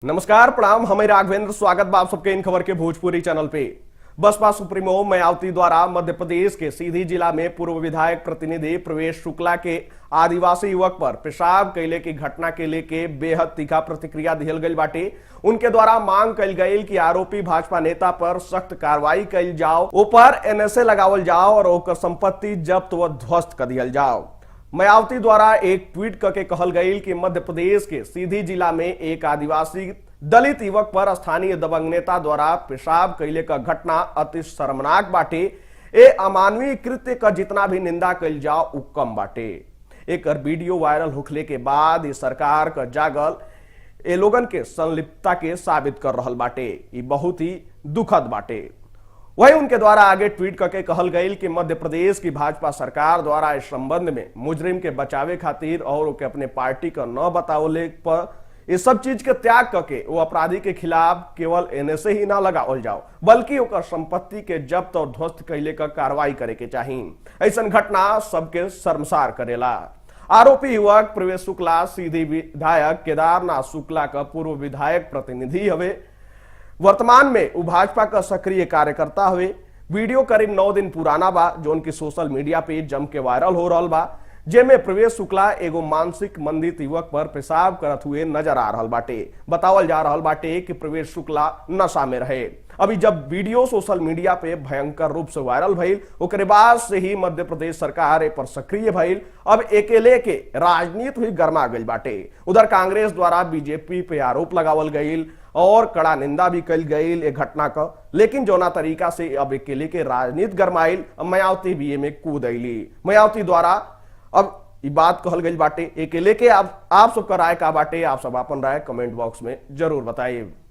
नमस्कार, प्रणाम। हमें राघवेंद्र, स्वागत बा आप सबके इन खबर के भोजपुरी चैनल पे। बसपा सुप्रीमो मायावती द्वारा मध्य प्रदेश के सीधी जिला में पूर्व विधायक प्रतिनिधि प्रवेश शुक्ला के आदिवासी युवक पर पेशाब कैले की घटना के लेके बेहद तीखा प्रतिक्रिया दिहल गई बाटे। उनके द्वारा मांग कल गई कि आरोपी भाजपा नेता पर सख्त कार्रवाई कल जाओ, ऊपर एनएसए लगावल जाओ और ओकर संपत्ति जब्त व ध्वस्त कर दिहल जाओ। मायावती द्वारा एक ट्वीट करके कहल गई कि मध्य प्रदेश के सीधी जिला में एक आदिवासी दलित युवक पर स्थानीय दबंग नेता द्वारा पेशाब कैले का घटना अति शर्मनाक बाटे। ए अमानवीय कृत्य का जितना भी निंदा कल जाओ, उ कम बाटे। एक वीडियो वायरल होखले के बाद ये सरकार का जागल ए लोगन के संलिप्तता के साबित कर रहल बाटे। ई बहुत ही दुखद बाटे। वहीं उनके द्वारा आगे ट्वीट करके कहल गई कि मध्य प्रदेश की भाजपा सरकार द्वारा इस संबंध में मुजरिम के बचावे खातिर और ओके अपने पार्टी का न बतावले पर ये सब चीज के त्याग करके वो अपराधी के खिलाफ केवल एनएसए ही ना लगावल जाओ, बल्कि ओकर संपत्ति के जब्त और ध्वस्त कैले का कार्रवाई करे के चाही। ऐसा घटना सबके शर्मसार करेला। आरोपी युवक प्रवेश शुक्ला सीधी विधायक केदारनाथ शुक्ला का पूर्व विधायक प्रतिनिधि हवे। वर्तमान में उ भाजपा का सक्रिय कार्यकर्ता हवे। वीडियो करीब 9 दिन पुराना बा, जोन की सोशल मीडिया पे जम के वायरल हो रहल बा, जेमे प्रवेश शुक्ला एगो मानसिक मंदित युवक पर पेशाब करत हुए नजर आ रहल बाटे। बतावल जा रहल बाटे कि प्रवेश शुक्ला नशा में रहे। अभी जब वीडियो सोशल मीडिया पे भयंकर रूप से वायरल भइल, ओकरे बाद से ही मध्य प्रदेश सरकार ए पर सक्रिय भइल। अब एके लेके राजनीति हुई गर्मा गई बाटे। उधर कांग्रेस द्वारा बीजेपी पे आरोप लगावल गईल और कड़ा निंदा भी कल गई ए घटना का। लेकिन जोना तरीका से अब एके लेके राजनीति गरमाइल, अब मायावती भी में कूद अली। मायावती द्वारा अब ई बात कहल गई बाटे। एके लेके आप सबका राय का बाटे? आप सब अपन राय कमेंट बॉक्स में जरूर बताइए।